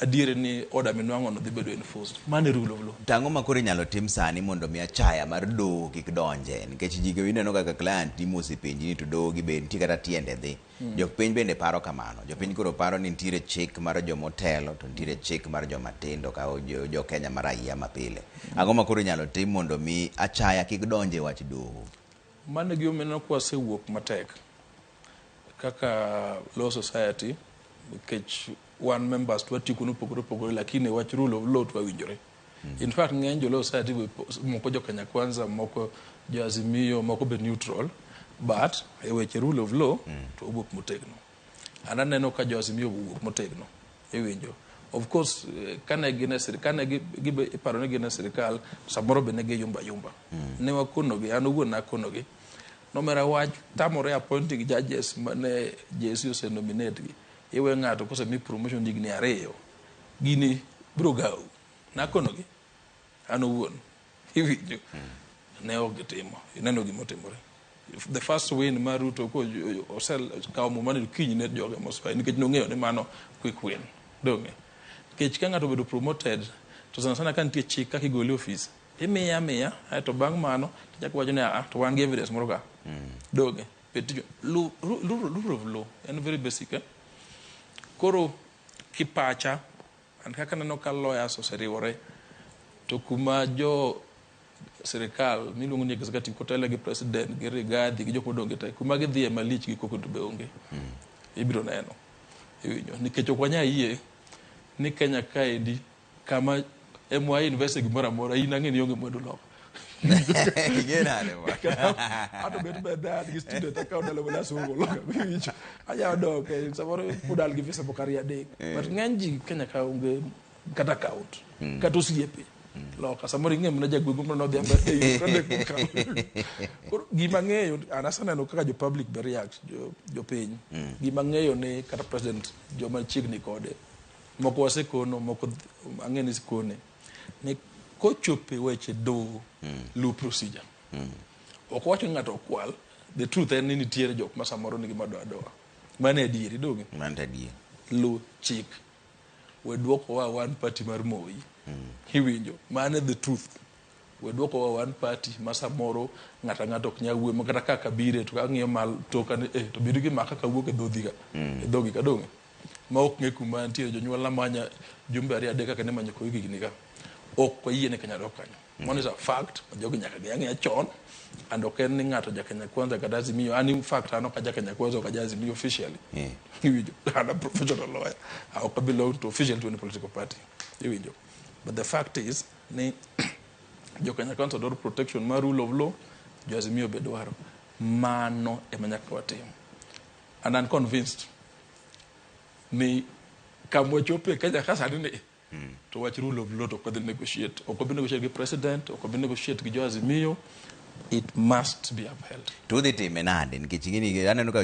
Adier ni order minwang'o no dhi bedo enforced. Mano e rule of law. To ang'o ma koro inyalo tim sani mondo mi achaya mar doho kik donje? Nikech ji ineno kaka client ni mosepenji ni to doho gi be nitie kata tiende dhi. Jopiny bende paro kamano. Jopiny koro paro ni nitiere chik mar jomotelo to nitiere chik mar joma tindo ka jo Kenya ma raia mapile. Ang'o ma koro inyalo tim mondo mi achaya kik donje e wach doho? Mano e gima omiyo ineno ka wasewuok matek kaka Law Society nikech wan members to watiyo kuonde mopogore opogore, lakini wach rule of law to wawinjore. In fact, ng'eny jo Law Society be moko jo Kenya Kwanza, moko jo Azimio, moko be neutral, but e weche rule of law to wawuok motegno. An aneno ka jo Azimio owuok motegno. Iwinjo. Of course, kane gin e sirkal, kane gibe iparo ni gin e sirkal, samoro be ne giyumba yumba. Ne wakonogi, an owuon nakonogi. Nomera wach tamore appointing judges mane JSC ose nominate gi. Iwe ng'ato kosemi promotion higni 2, gini biro gaw. Nakonogi, an owuon. Iwinjo. Ne ok gitimo. Ineno gima otimore. The first win mar Ruto ko osekawo muma ni kiny ne joge mosfai nikech nong'eyo ni mano quick win. Donge? Nikech ka ng'ato obedo promoted to sana sana ka nitie chik kaka igole e ofis, imiye amiya aeto bang' mano tichako wacho ni to wan gi evidence moro ka. Donge? Petition. Rule of law en very basic, eh? Koro kipacha an kaka aneno ka lawyers oseriwore to kuma jo sirikal miluongo ni executive kotele gi president gi Rigathi gi jok modong' gi te, kuma gidhiye malich gi koko to be onge. Ibiro neno. Iwinjo. Nikech ok wanyal yie ni Kenya kaendi kama ema invest e gimoro amora, in ang'e ni onge mwandu loka. Ing'e nade ma? Ato bet ber an gi student akawo ndalo mana somo loka, iwinjo. Anyalo dok samoro pod an gi visa moko 2 3. But ng'eny ji Kenya ka onge kata account, kata osiepe. Loka samoro ing'e mana jagweng'u moro nodhi Amerka e yo. Koro gima ang'eyo, an aseneno kaka jo public be react, jo jopiny. Gima ang'eyo ni kata president joma chiegni kode, moko wasekono, moko ang'e ni kone, ni kochopo e weche doho, luw procedure. Ok wacho ni ng'ato okwal, the truth en ni nitiere jok ma samoro nigi madoadoa. Mano e adieri, donge? Mano to adier. Luw chik. We duokowa one party mar Moi. Iwinjo? Mano e the truth. We duokowa one party ma samoro ng'ato ang'ata ok nyal wuoyo ma kata kaka bire to ang'iyo mal toka ni to biro gimaka kawuok e dhodhi ka. E dhogi ka, donge? Ma ok ng'e kuma antie, jonyuolna manya jumbe 2 3 kaka ne manyo Koigi gini ka. Ok wayie ne Kenya dok kanyo. Mano is a fact ma jogi nyaka ng'e ang'eya chon, and ok en ni ng'ato ja Kenya Kwanza kata Azimio. An in fact an ok aja Kenya Kwanza, ok aja Azimio officially. Iwinjo? An a professional lawyer. Ok belong to officially to any political party. Iwinjo? But the fact is ni jo Kenya Kwanza dwaro protection mar rule of law, jo Azimio be dwaro. Mano ema nyaka watim. And I'm convinced ni kama wachope Kenya ka sani ni to wach rule of law to ok wadhi negotiate. Ok wabi negotiate gi president, ok wabi negotiate gi jo Azimio. It must be upheld. To udhi time nade? Nikech ing'e ni aneno ka